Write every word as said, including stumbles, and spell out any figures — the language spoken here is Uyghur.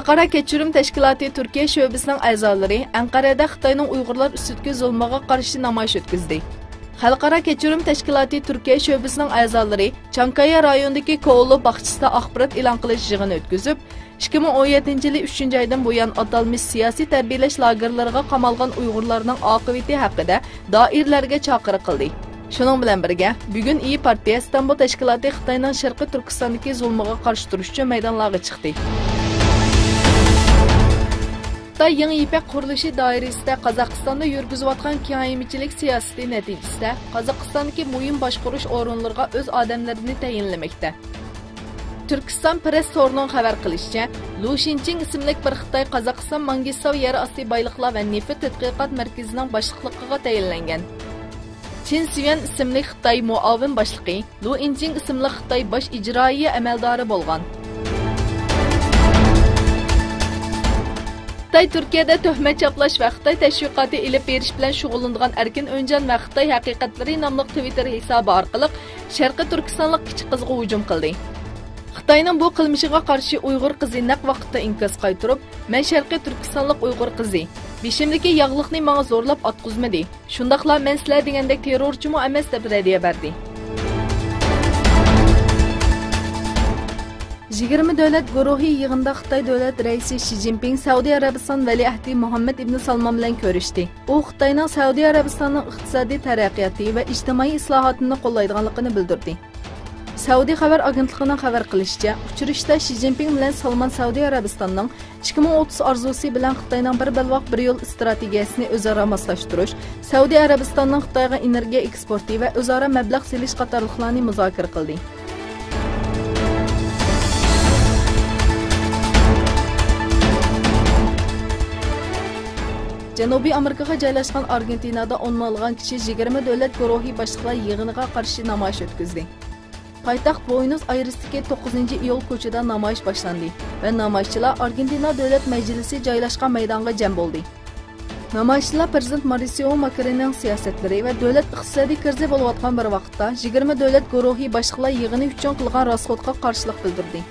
خەلقئارا كەچۈرۈم تەشكىلاتى تۈركىيە شۆبىسىنىڭ ئەزالىرى ئەنقەرەدە خىتاينىڭ ئۇيغۇرلار ئۈستىدىكى زۇلمىغا قارشى نامايىش ئۆتكۈزدى. خەلقئارا كەچۈرۈم تەشكىلاتى تۈركىيە شۆبىسىنىڭ ئەزالىرى چانكايا رايونىدىكى كوئولو باغچىسىدا ئاخبارات ئېلان قىلىش يىغىنى ئۆتكۈزۈپ، ئىككى مىڭ ئون يەتتىنچى يىلى ئۈچىنچى ئايدىن بۇيان ئاتالمىش سىياسىي تەربىيەلەش لاگېرلىرىغا قامالغان ئۇيغۇرلارنىڭ ئاقىۋىتى ھەققىدە دائىرىلەرگە چاقىرىق قىلدى. شۇنىڭ بىلەن بىرگە، بۈگۈن ئىيى پارتىيە ئىستانبۇل تەشكىلاتى خىتاينىڭ شەرقىي تۈركىستاندىكى زۇلمىغا قارشى تۇرۇش ئۈچۈن مەيدانلارغا چىقتى. خىتاي يېڭى يىپەك قۇرۇلۇشى دائىرىسىدە قازاقىستاندا يۈرگۈزۈۋاتقان كېڭەيمىچىلىك سىياسىتى نەتىجىسىدە، قازاقىستاندىكى مۇھىم باشقۇرۇش ئورۇنلىرىغا ئۆز ئادەملىرىنى تەيىنلىمەكتە. تۈركىستان پرېس تورىنىڭ خەۋەر قىلىشىچە، لۇ شىنچىڭ ئىسىملىك بىر خىتاي قازاقىستان مانگىستاۋ يەر ئاستى بايلىقلار ۋە نېفىت تەتقىقات مەركىزىنىڭ باشلىقلىقىغا تەيىنلەنگەن. چىن سۈيۈەن ئىسىملىك خىتاي مۇئاۋىن باشلىقى، لۇ ئىنجىڭ ئىسىملىك خىتاي باش ئىجرائىيە ئەمەلدارى بولغان. خىتاي تۈركىيەدە تۆھمەت چاپلاش ۋە خىتاي تەشۋىقاتى ئېلىپ بېرىش بىلەن شۇغۇللىنىدىغان ئەركىن ئۆنجان ۋە خىتاي ھەقىقەتلىرى ناملىق تىۋىتتېر ھېسابى ئارقىلىق شەرقىي تۈركىستانلىق كىچىك قىزغا ھۇجۇم قىلدى. خىتاينىڭ بۇ قىلمىشىغا قارشى ئۇيغۇر قىزى نەق ۋاقىتتا ئىنكاس قايتۇرۇپ، مەن شەرقىي تۈركىستانلىق ئۇيغۇر قىزى. بېشىمدىكى ياغلىقنى ماڭا زورلاپ ئاتقۇزمىدى. شۇنداقلا مەن سىلەر دېگەندەك تېررورچىمۇ ئەمەس، دەپ رەددىيە بەردى. يىگىرمە دۆلەت گۇرۇھى يىغىنىدا خىتاي دۆلەت رەئىسى شى جىنپىڭ سەئۇدى ئەرەبىستان ۋەلىئەھدى مۇھەممەد ئىبن سالمان بىلەن كۆرۈشتى. ئۇ خىتاينىڭ سەئۇدى ئەرەبىستاننىڭ ئىقتىسادىي تەرەققىياتى ۋە ئىجتىمائىي ئىسلاھاتىنى قوللايدىغانلىقىنى بىلدۈردى. سەئۇدى خەۋەر ئاگېنتلىقىنىڭ خەۋەر قىلىشىچە، ئۇچرىشىشتا شى جىنپىڭ بىلەن سالمان سەئۇدى ئەرەبىستاننىڭ ئىككى مىڭ ئوتتۇز ئارزۇسى بىلەن خىتاينىڭ بىر بەلباغ، بىر يول ئىستراتېگىيەسىنى ئۆزئارا ماسلاشتۇرۇش، سەئۇدى ئەرەبىستاننىڭ خىتايغا ئېنېرگىيە ئېكسپورتى ۋە ئۆزئارا مەبلەغ سېلىش قاتارلىقلارنى مۇزاكىرە قىلدى. جەنۇبىي ئامېرىكىغا جايلاشقان ئارگېنتىنادا ئون مىڭلىغان كىشى يىگىرمە دۆلەت گۇرۇھى باشلىقلار يىغىنىغا قارشى نامايىش ئۆتكۈزدى. پايتەخت بۇئېنوس ئايرېستىكى توققۇزىنچى ئىيۇل كوچىدا نامايىش باشلاندى ۋە نامايىشچىلار ئارگېنتىنا دۆلەت مەجلىسى جايلاشقان مەيدانغا جەم بولدى. نامايىشچىلار پىرېزىدېنت مارىسىئو ماكرىنىڭ سىياسەتلىرى ۋە دۆلەت ئىقتىسادىي كىرىزى بولۇۋاتقان بىر ۋاقىتتا، يىگىرمە دۆلەت گۇرۇھى باشلىقلار يىغىنى ئۈچۈن قىلغان راسخوتقا قارشىلىق بىلدۈردى.